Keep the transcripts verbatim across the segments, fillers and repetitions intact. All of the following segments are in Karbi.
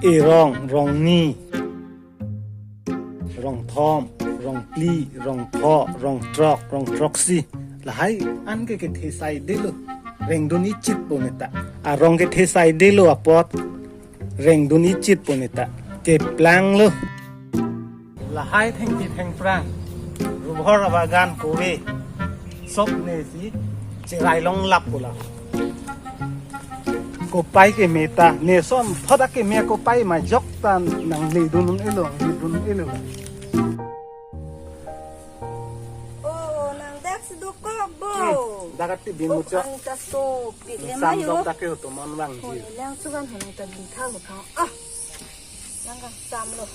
Erong, rongni, rongthom, rongphli, rongpho, rongthrok, rongthroksi. Lahai an ke kethe saidelo. Rengdun ichit po neta. Arong kethe saidelo apot. Rengdun ichit po neta. Cheplanglo. Lahai thengpi thengphrang. Rubhor abagan kove. Sok nesi cherai longlap pula. Kopai keme ta, ne son thot akeme kopai majok ta nangledun un-elo, ledun un-elo. Oh, nang dak si dokok bo. Hmm, dak ati bin. Oh, mucha. Ang ta sopik le. Sam mayo. Dok dak ke to mon vangji. Oh, lang sugan hon ta bin tha lo ka. Ah. Nang ka samlo.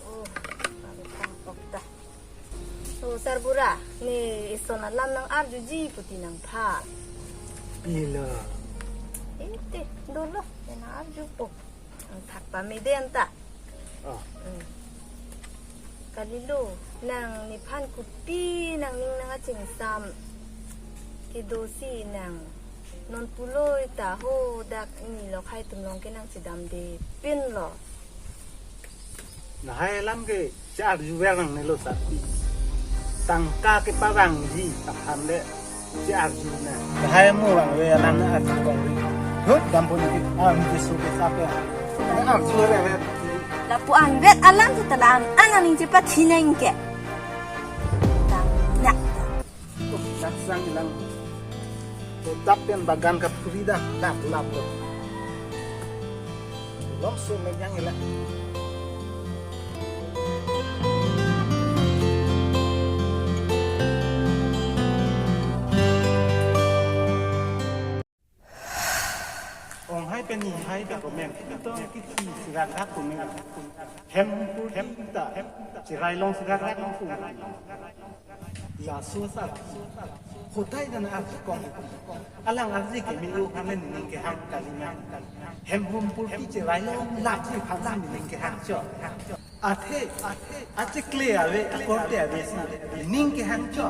Oh, palu tang ok ta. Oh, sarbura, ne ison alam nang-arjuji puti nangpha. Pilo. Ete, dolo, ne nang-arju po. Nangthak pame de anta. Oh. Hmm. Kalilo, nang nephan kopi nangning nang achingsam kedo si nang non pulo ita ho dak ni lokhai atum along ke nang chedamde pinlo. Lahai alam ke che-arju ver nangnelo sati. Tangka kepavangji aphan le che-arju nang. Lahai mo vangve alam nang-arju kongri. Hut dampo niki, ah, niki suke sape. Nang-arju ver ver. Lapu-an vet alam seta la-an, an aning chepathi nang ke. Tangka. Oh, saksang ilang. Dap pen bagan kaphuri dak, dap lap lo. Longso me yang ila. Ong hai pen ni hai dak komen. Ito kiti sirak dak komen. Hem pur hem ta. Cherai long sirak dak long pur. Laso sa. Hotai dan arju kong. Alang arju ke milu hamen ning kehang kalima. Hem hum pur ki cherai longlap si phansi ning kehang cho. Athe, athe, achekle ave, akorte ave si, ning kehang cho.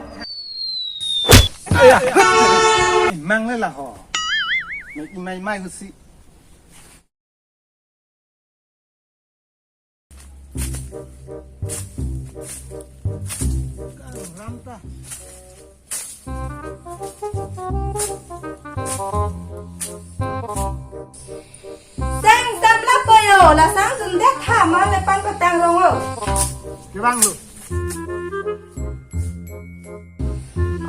Aya! Mang le laho. Me imai mai husi. Kang ram ta. Seng samla poyo, la sang sundet ha, ma le pan patang rong o. Kevang lo.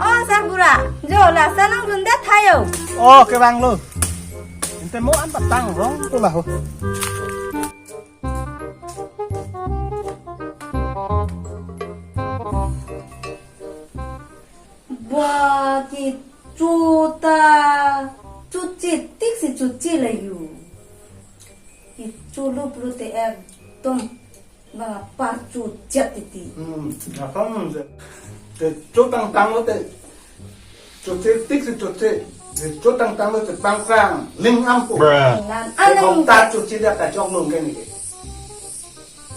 Oh, sarbura, jo la sang nang sundet ha yo. Oh, kevang lo. Ente mo an patang rong tu laho. Ba kecho ta choche tik si choche la yo. Kecho lo pulote ekdom ba parcho chet titi. Hmm, apa mung se? Kecho tangtang lote choche tik si choche. Kecho tangtang lote pangkrang ling ampo. Lan anang ta choche dia ta chok lung ke ni ke.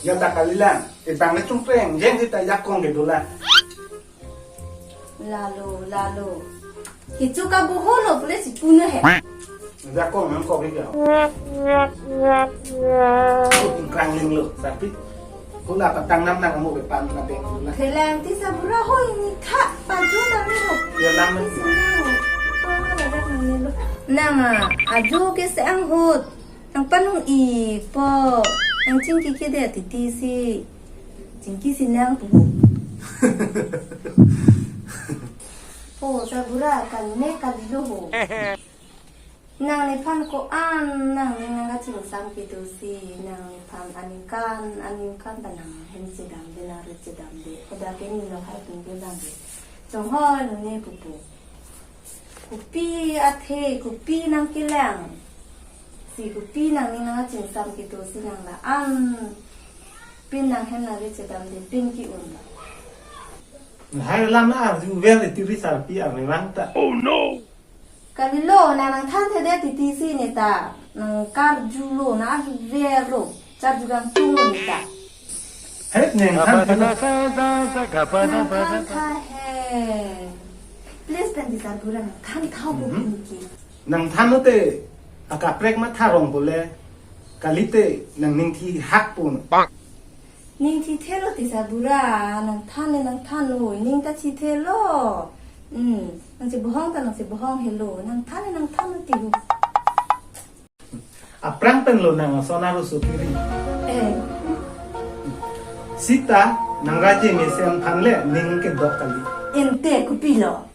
Ya ta kalilang. E bang le chungpreng jeng si ta yakong ke dola. Lalo, lalo. Kecho kabuho lo pule si puna he. Jakong nang kok ke. Krang ling lo, tapi pula patang nam nang amu ke pan na beng pula. Kelang ti sarbura ho ini kha, paju nang ni ho. Ya, nam. Ti sini ho. Oh, ada nang ni lo. Nang, ah, aju ke se anghut. Nang panung-ikpo. Nang chingki ke dia titi si. Chingki si nang pu. Ho, sarbura, kan me kalilo ho. Nang nephan ko-an, nang ning nang kachingsam kedo si, nang nephan Aningkan, aningkan ta nang hem chedamde, nang rit chedamde. Kodak ke ni lo hai tung ke bang de. Chonghoi lo ne pupu. Kopi athe, kopi nangkelang. Si kopi nangning nangchingsam kedo si nang la-an. Pin nang hem nang rit chedamde, pin ke-un. Lahai alam arjuver titi, risarpi arnivang ta. Oh no! Kalilo, nang nangthanthedet titi si ne ta. Nang karjulo, nang arjuverlo. Charju kangtunglo ne ta. Heret ne nangthanthe. Nangthantha he. Please, pen Tisarbura nangthantha ho. Mhm. Pin ke. Nangthan lote akaprek matha rong pule. Kalite nangning thi hak pun. Ning thithelo Tisarbura, nangthan le nangthanlo, ning ta thithelo. Hmm, nangchebohong ta nangchebohong helo, nangthan le nangthanlo tihu. Aphrang pen lo nang ason arusu kiri. Eh. Sita, nang raje mesen aphan le ning kedok kali. Ente kopilo.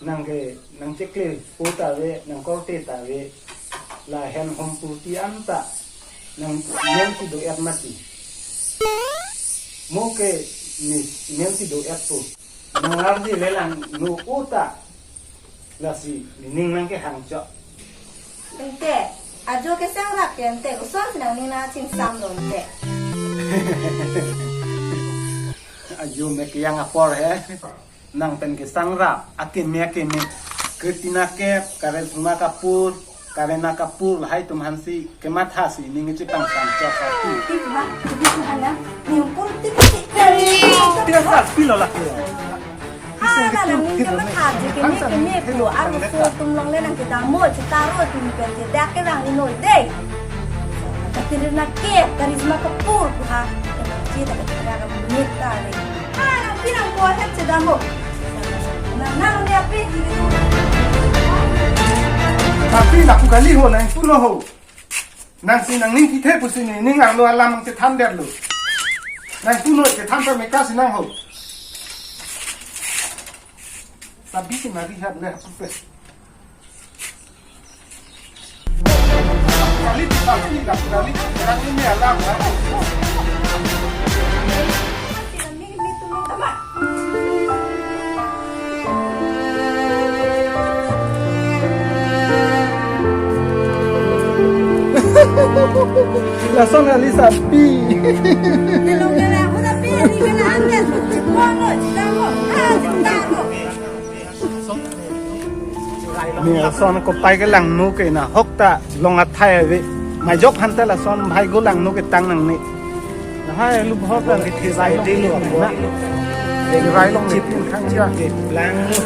Nang ke, nangcheklepo ta ave, nangkorte ta ave. Lahen hom purti anta. Nang men si do-et mati. Mo ke ni men si do-etpo. Nang arje le lang no uta. Lasi ning nangkehang chok. Ente, ajo ke sangrap ke ente, koson si nangning nangchingsam lo ente. Ajo me ke yang apor he. Nang pen ke sangrap, akeme akeme. Kritina ke, Karisma Kapoor, Kareena Kapoor, lahai atum aphan si kematha si ning chipangsam chok sati. Tiba, tiba hana, nimpul tiba si. Tiga sat pilo lah. Hala nangning kematha je keme keme pu, arloso atum along le nang kedammo, chetaro atum pen ke dak ke rang inoi dei. Katrina ke, Karisma Kapoor pu ha. Cita ke kira ka menit ta dei. Ah, nang pinang ko het chedammo. Nang nang dia pe di. Tapi lapu kali ho, nang puno ho. Nang si nangning thithe pusi ne, ning arlo alam nang chethandetlo. Nang puno chethan ta meka si nang ho. Sabi si nari hat le hapupe. Kali, kali, kali, kali, kali ini alam, ha? Lason kali sapi. Hello, kala, udah pi, ini kala angkat. Bono, jangko, ah, jangko. Ne ason kopai ke langno ke nahok ta long athai ave. Majok aphan ta lason bhai go langno ketang nangne. Lahai lu bhok lang ke thirai dei lo na. Thirai long chip khang cha. Langno.